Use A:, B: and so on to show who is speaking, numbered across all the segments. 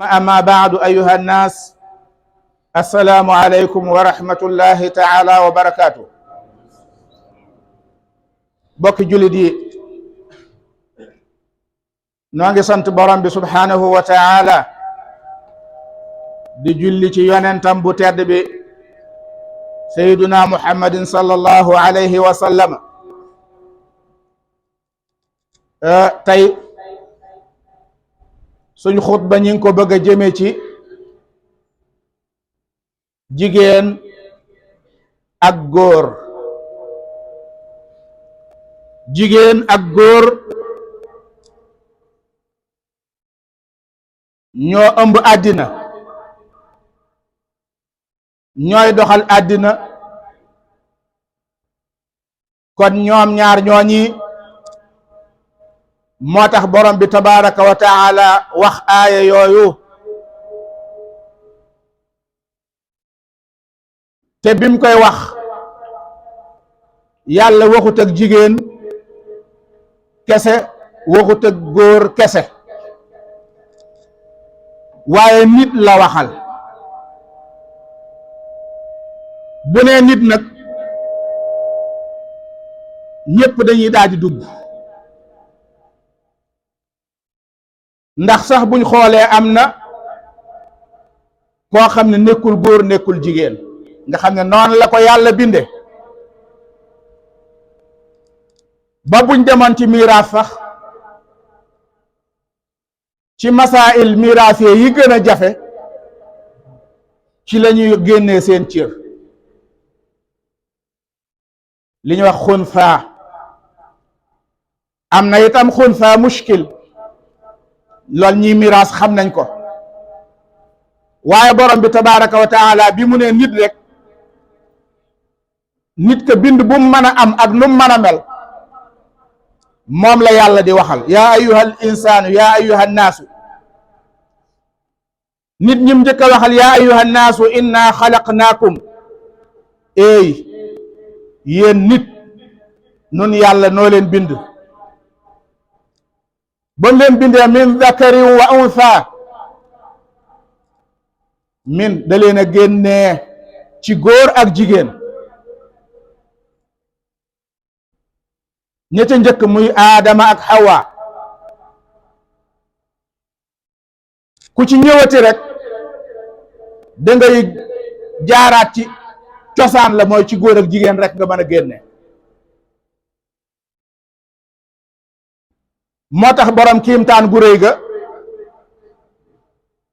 A: أما بعد أيها الناس السلام عليكم ورحمة الله تعالى وبركاته bokki jullit yi noo ngi sant borom bi subhanahu wa taala di julli ci yonentam bu tedd bi sayyiduna muhammadin sallallahu alayhi wa sallam tey suñ xutba ñi ngi ko bëgg a jëme ci jigéen ak góor jigéen ak góor ñoo ëmb àddina ñooy doxal àddina kon ñoom ñaar ñooñi moo tax borom bi tabaraka wa taala wax aaya yooyu te bim koy wax yàlla waxut ak jigéen kese waxut ak góor kese waaye nit la waxal bu nee nit nag ñépp dañuy daal di dugg ndax sax buñ xoolee am na koo xam ne nekkul góor nekkul jigéen nga xam ne noonu la ko yàlla binde ba buñ demoon ci miraas sax ci masail miraas yi gën a jafe ci la ñuy génnee seen cër li ñuy wax xunsa am na itam xunsa mushkil lool ñi miraas xam nañ ko waaye borom bi tabaraka wa taala bi mu ne nit rek nit ka bind bu mu mën a am ak nu mu mën a mel moom la yàlla di waxal yaa ayyuhal insaanu yaa ayyuhan naasu nit ñim njëkk a waxal yaa ayyuhan naasu inna xalaqnaakum eey yéen nit nun yàlla noo leen bind ba leen bindee min zakarin wa unsa min da leen a génnee ci góor ak jigéen ña ca njëkk muy aadama ak hawa ku ci ñëwati rek da ngay jaaraat ci cosaan la mooy ci góor ak jigéen rek nga mën a génne moo tax borom kiimtaan gu réy ga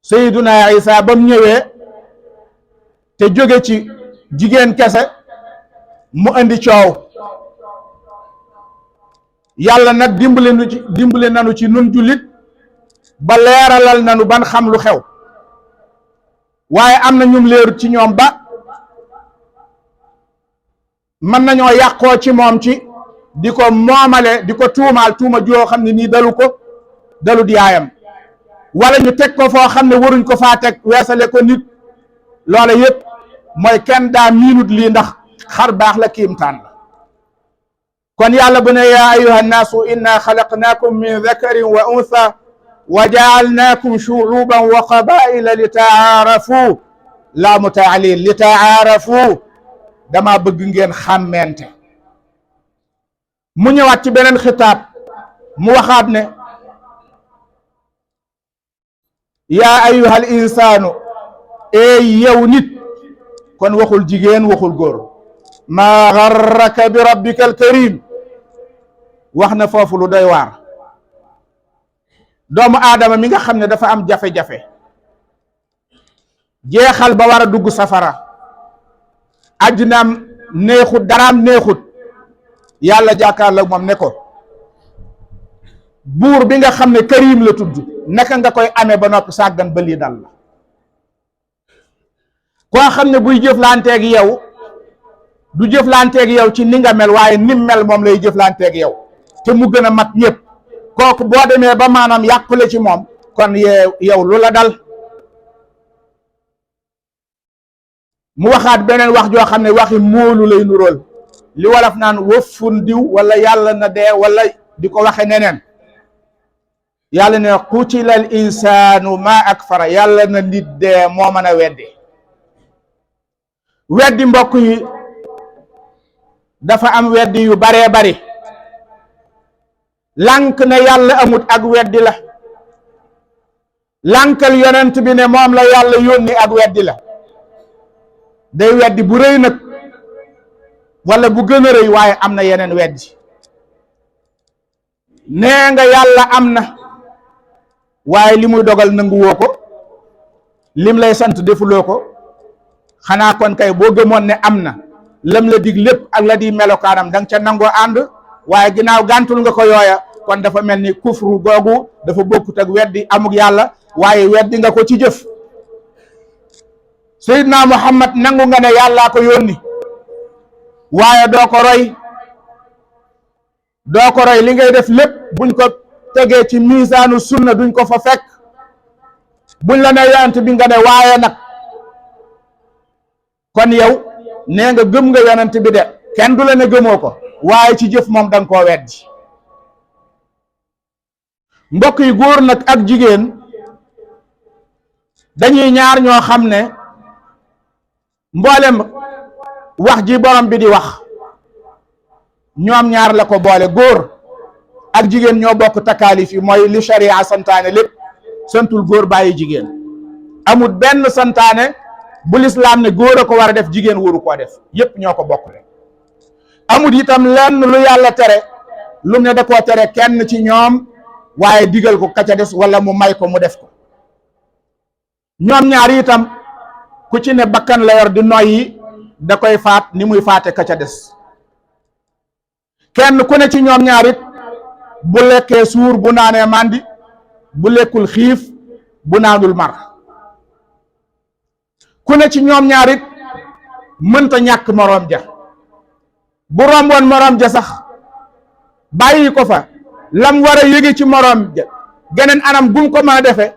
A: sayyiduna isa ba mu ñëwee te jóge ci jigéen kese mu indi coow yàlla nag dimbali nanu ci nun jullit ba leeralal nanu ban xam lu xew waaye am na ñum leeru ci ñoom ba mën nañoo yàqoo ci moom ci di ko moomale di ko tuumaal tuuma joo xam ne nii dalut yaayam wala ñu teg ko foo xam ne waruñ ko faa teg weesale ko nit loola yëpp mooy kenn daa miinut lii ndax xar baax la kiimtaan la kon yàlla bu ne yaa ayyuha nnaasu inna xalaqnaakum min dakarin wa unsa wa jaalnaakum shuuban wa qabaila li taarafu laamu taalil li taarafu dama bëgg ngeen xàmmente mu ñëwaat ci beneen xitaab mu waxaat ne yaa ayyuhal insaanu eey yow nit kon waxul jigéen waxul góor maa garraka bi rabbika alkarim wax na foofu lu doy waar doomu aadama mi nga xam ne dafa am jafe-jafe jeexal ba war a dugg safara àddinaam neexut daraam neexut yàlla jàkkaarloo moom ne ko buur bi nga xam ne karim la tudd naka nga koy amee ba noppi sàggan ba lii dal la koo xam ne buy jëflanteeg yow du jëflanteeg yow ci ni nga mel waaye nim mel moom lay jëflanteeg yow te mu gën a mat ñëpp kooku boo demee ba maanaam yàqule ci moom kon yow lu la dal mu waxaat beneen wax joo xam ne waxi móolu lay nuróol li wolof naan wëffun diw wala yàlla na dee wala di ko waxe neneen yàlla ne qutila al insaanu ma akfara yàlla na nit dee moo mën a weddi. weddi mbokk yi dafa am weddi yu baree bari. lànk ne yàlla amut ak weddi la. lànkal yonent bi ne moom la yàlla yónni ak weddi la. day weddi bu rëy nag wala bu gën a rëy waaye am na yeneen weddi. nee nga yàlla am na waaye li muy dogal nanguwoo ko, lim lay sant defuloo ko. xanaa kon kay boo gëmoon ne am na lam la dig lépp ak la di melokaanam danga ca nangoo ànd, waaye ginnaaw gàntul nga ko yooya kon dafa mel ni kufru googu dafa bokkut ak weddi amuk yàlla, waaye weddi nga ko ci jëf. Seydina Muhammad nangu nga ne yàllaa ko yónni waaye doo ko roy li ngay def lépp buñ ko tegee ci misaanu sunna duñ ko fa fekk. buñ la ne yonent bi nga ne waaye nag, kon yow nee nga gëm nga yonent bi de, kenn du la ne gëmoo ko, waaye ci jëf moom danga koo weddi. mbokk yi góor nag ak jigéen dañuy ñaar ñoo xam ne mboolem wax ji borom bi di wax ñoom ñaar la ko boole. góor ak jigéen ñoo bokk takaalif yi, mooy li sharia santaane lépp santul góor bàyyi jigéen. amul benn santaane bu lislaam ne góor a ko war a def jigéen waru koo def, yépp ñoo ko bokk le. amul itam lenn lu yàlla tere lu ne da koo tere kenn ci ñoom waaye digal ko ka ca des wala mu may ko mu def ko. ñoom ñaar itam ku ci ne bakkan la yor di noyyi da koy faat ni muy faate ka ca des. kenn ku ne ci ñoom ñaar it bu lekkee suur, bu naanee màndi, bu lekkul xiif, bu naanul mar. ku ne ci ñoom ñaar it mënta ñàkk moroom ja. bu romboon moroom ja sax bàyyi ko fa, lam war a yëge ci moroom ja geneen anam gum ko mën a defe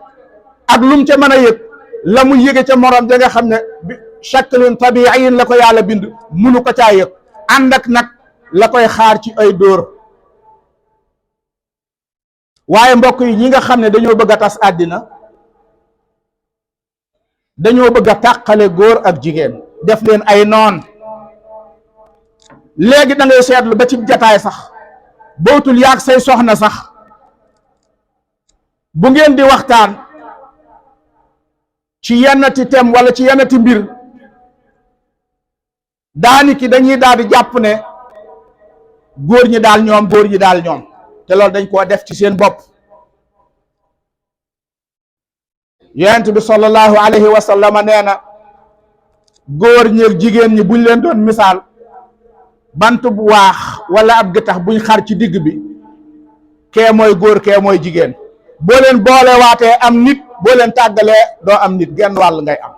A: ak lum ca mën a yëg, la mu yëge ca moroom ja nga xam ne bi shaklun tabiiyin la ko yàlla bind munu ko caa yëg, ànd ak nag la koy xaar ci ay dóor. waaye mbokk yi ñi nga xam ne dañoo bëgg a tas àddina, dañoo bëgg a tàqale góor ak jigéen, def leen ay noon. léegi da ngay seetlu ba ci jataay sax bootul yaag say soxna sax bu ngeen di waxtaan ci yennati tem wala ci yennati mbir, daaniki dañuy daal di jàpp ne góor ñi daal ñoom, te loolu dañ koo def ci seen bopp. yonent bi sallallahu alayhi wa sallam nee na góor ñi ak jigéen ñi buñ leen doon misaal bant bu waax wala ab gëtax buñ xar ci digg bi, kee mooy góor kee mooy jigéen. boo leen boole waatee am nit, boo leen tàggalee doo am nit, genn wàll ngay am.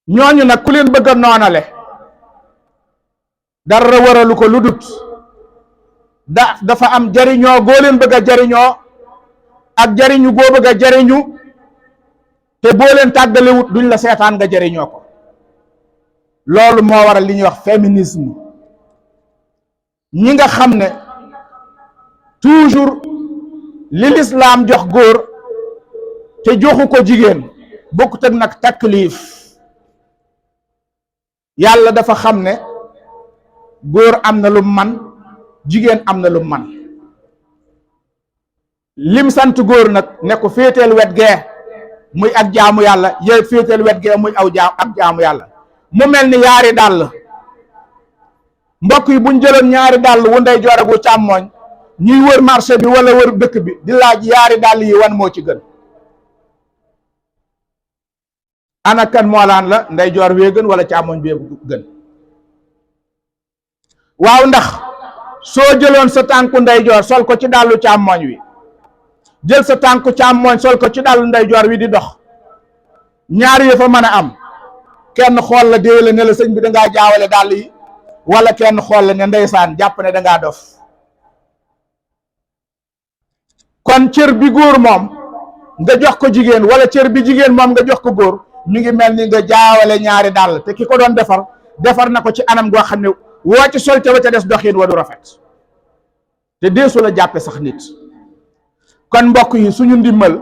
A: ñooñu nag ku leen bëgg a noonale dara waralu ko lu dut dafa am jariñoo goo leen bëgg a jariñoo ak jariñu goo bëgg a jariñu, te boo leen tàggalewut duñ la seetaan nga jariñoo ko. loolu moo waral li ñuy wax féminisme. ñi nga xam ne toujours li lislaam jox góor te joxu ko jigéen bokkut ak nag taklif. yàlla dafa xam ne góor am na lu man, jigéen am na lu man. lim sant góor nag ne ko féeteel wet gee muy ak jaamu yàlla, yow féeteel wet gee muy ak jaamu yàlla. mu mel ni yaari dàll. mbokk yi buñ jëloon ñaari dàll wu ndeyjoor ak wu càmmooñ ñuy wër marché bi wala wër dëkk bi di laaj yaari dàll yi wan moo ci gën, ana kan moo laan la ndeyjoor wee gën wala càmmooñ bee gën? waaw, ndax soo jëloon sa tànku ndeyjoor sol ko ci dàllu càmmooñ wi, jël sa tànku càmmooñ sol ko ci dàllu ndeyjoor wi di dox, ñaar yi fa mën a am? kenn xool la dee la ne la sëñ bi dangaa jaawale dàll yi, wala kenn xool la ne ndeysaan jàpp ne dangaa dof. kon cër bi góor moom nga jox ko jigéen, wala cër bi jigéen moom nga jox ko góor, ñu ngi mel ni nga jaawale ñaari dàll, te ki ko doon defar na ko ci anam goo xam ne woo ci sol ca wa ca des doxin wa du rafet. te deesu la jàppe sax nit. kon mbokk yi suñu ndimmal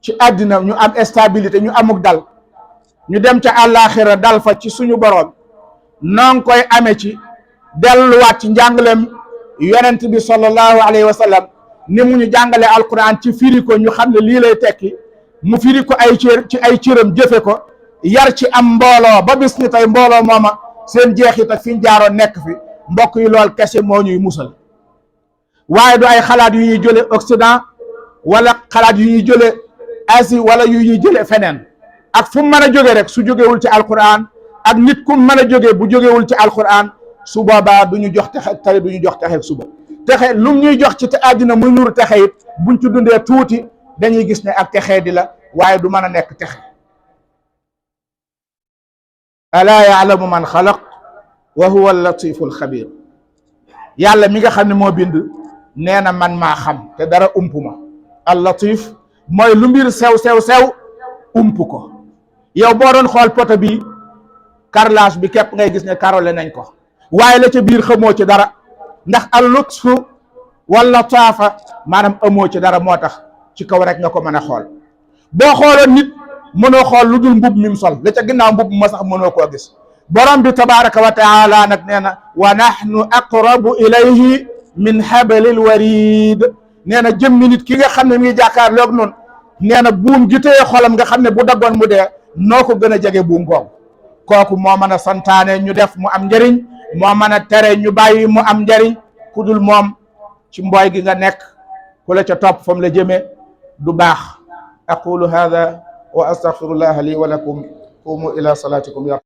A: ci àddina ñu am stabilité, ñu amuk dal, ñu dem ca àllaaxira dal fa ci suñu boroom, noon koy amee ci delluwaat ci njàngaleem yonent bi sallallahu alayhi wa sallam ni mu ñu jàngale alquran ci firi ko ñu xam ne lii lay tekki, mu firi ko ay cër ci ay cëram jëfe ko, yar ci am mbooloo ba bis ni tey mbooloo mooma seen jeexit ak fi ñu jaaroon nekk fi. mbokk yi lool kese moo ñuy musal, waaye du ay xalaat yu ñuy jële Occident wala xalaat yu ñuy jële Asie wala yu ñuy jële feneen. ak fu mu mën a jóge rek su jógewul ci alquran, ak nit ku mën a jóge bu jógewul ci alquran, su boobaa du ñu jox texe tey, du ñu jox texe suba. texe lu ñuy jox ci te àddina muy nuru texe it buñ ci dundee tuuti dañuy gis ne ak texee di la, waaye du mën a nekk texe. alaa yaalamu man xalaq wa huwa al-latifu al-xabir. yàlla mi nga xam ne moo bind nee na man maa xam te dara ump ma. al-latif mooy lu mbir sew sew sew ump ko. yow boo doon xool poto bi carrelage bi képp ngay gis ne karole nañ ko, waaye la ca biir xamoo ci dara, ndax al-lutfu wala taafa maanaam amoo ci dara, moo tax ci kaw rek nga ko mën a xool. boo xooloon nit mënoo xool lu dul mbub mi mu sol, la ca ginnaaw mbub ma sax mënoo koo gis. borom bi tabaraka wa taala nag nee na wa nahnu aqrabu ilayhi min hablil warid. nee na jëmmi nit ki nga xam ne mi ngi jàkkaarloog noonu, nee na buum gi téye xolam nga xam ne bu daggoon mu dee, noo ko gën a jege buum googu. kooku moo mën a santaane ñu def mu am njëriñ, moo mën a tere ñu bàyyi mu am njëriñ. ku dul moom ci mbooy gi nga nekk, ku la ca topp fam la jëme du baax. aqulu hada wa astaghfirullah li wa lakum. qumu ila salatikum.